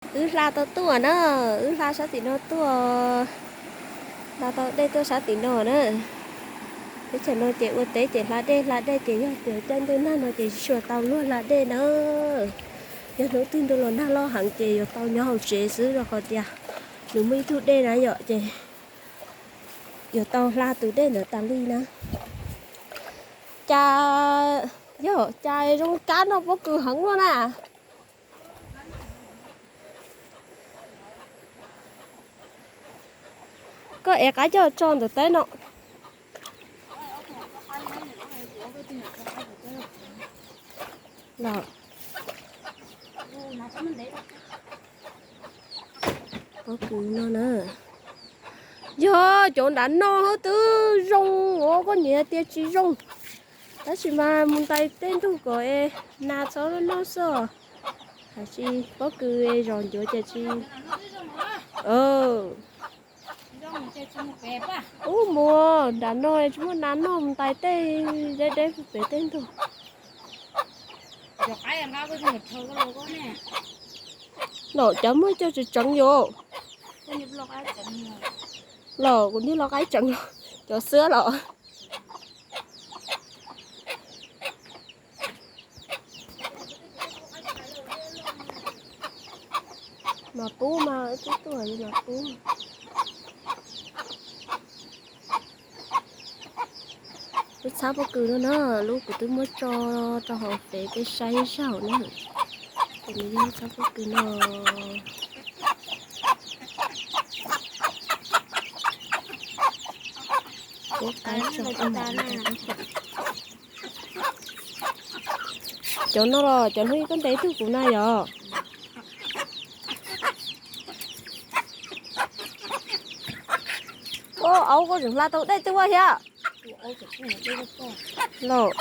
Wb hla tau tuaj na, wb hla sab tim no tuaj, hla tau dej tuaj sab tim no na. Teb chaws no ces ua teb ces hla dej, hla dej ces yog tias caij ntuj nag no ces tsis tshua tau luag hla dej na. Yog hnub twg ntuj los nag loj heev ces yuav tau nyob hauv tsev xwb rau qhov tias nws muaj ib tug dej na yom, ces yuav tau hla tus dej ntawd tas li na. Cas yog cas zoo kab noj pob kws heev luaj na. Koj ev qab coj tso ntawm teb no. Los, pob kws no na. Yog cov nram no hauv twb zoo os, koj niam tias tsis zoo. Tab sis mas mus ntais tej ntug kom es nas txhob noj xwb os. Hais tsis pob kws zos ncuav ces tsis. Ub, mus nram no tsis muaj nas noj, mus ntais tej deb deb pem tej ntug. Los cov muaj coj tseem tseev yom. Los kuv niag lau qaib tseev los cov xwb los. Mas pub mas wb twb tuaj mas pub. Wb txhab pob kws no na, lub kuv twb muab tso rau hauv fev peb saib zaum na. Ces nws yog txhab pob kws no. Pub qaib tso. Cov no los cov hnub ib koj ntes tug kuv na yom. Aub, koj tseem hla tau dej twg ua thiab? Los,